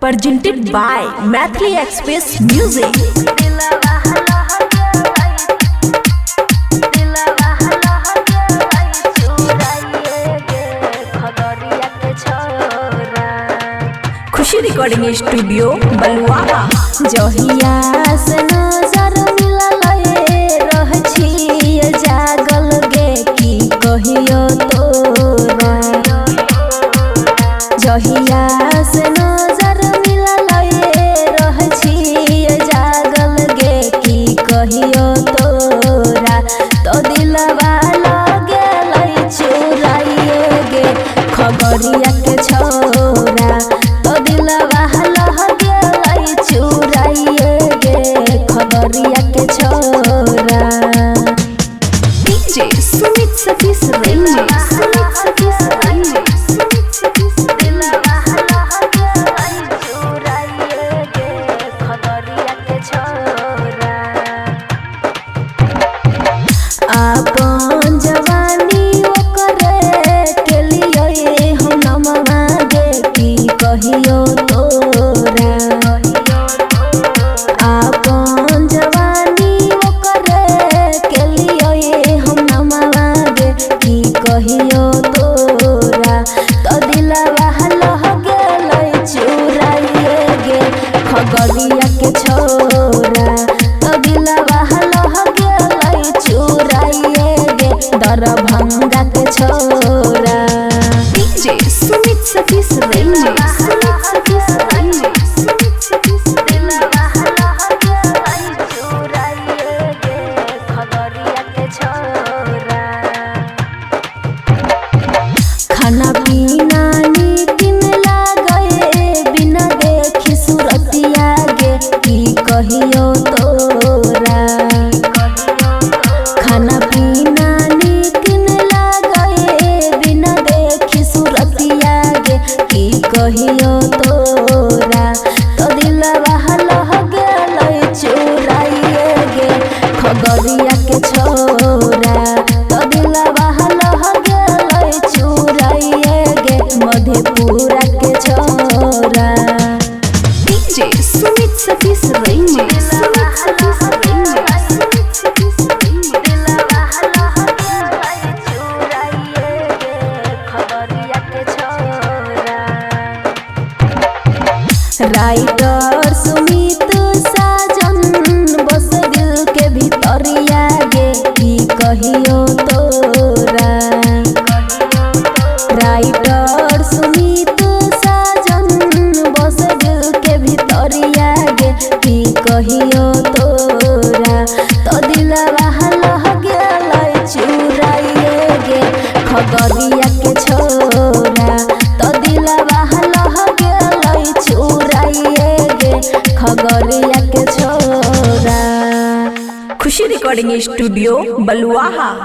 Presented by Maithili Express Music. Khushi recording studio Baluaha. जहिया से नजर मिलल रह छी जागल गे की कहियो तोरा। जहिया से नजर मिलल रह छी जागल गे की कहियो तोरा। तो दिलवा लगेल चुराइए गे खगड़िया के छोरा। तो दिलवा लगेल चुराइए गे खगड़िया के छोरा। DJ Sumit Satish Range. Sumit Satish Range. Sumit Satish Range. आपन जवानी ओकरे के लिए हम नमवा गे की कहियो तोरा। आपन जवानी ओकरे के लिए हम नमवा गे की कहियो तोरा। तो दिलवा लह गेल चुराइए गे खगड़िया के छोरा। तो दिलवा लह गेल चुराइए गे दरभंगा के छोरा। DJ Sumit Satish Range. Sumit Satish Range. Sumit Satish Range. खाना पीना नीक न लागे बिना देखी सूरतिया गे की कहियो तोरा। खाना पीना नीक न लागे बिना देखी सूरतिया गे की कहियो तोरा। तो दिलवा लह गेल चुराइए गे खगड़िया के छोरा। तो दिलवा लह गेल चुराइए गे मधेपुरा के छोरा। DJ Sumit Satish Range. Sumit Satish Range. Sumit Satish Range. Writer Sumit Sajan बस दिल के भीतरिया गे की कहियो तोरा। राइटर सुमित साजन बस दिल के भीतरिया गे की कहियो तोरा। तो दिलवा लह गेल चुराइए गे खगड़िया के छोरा। तो दिलवा लह गेल चुराइए गे खगड़िया के छोरा। खुशी रिकॉर्डिंग स्टूडियो बलुआहा।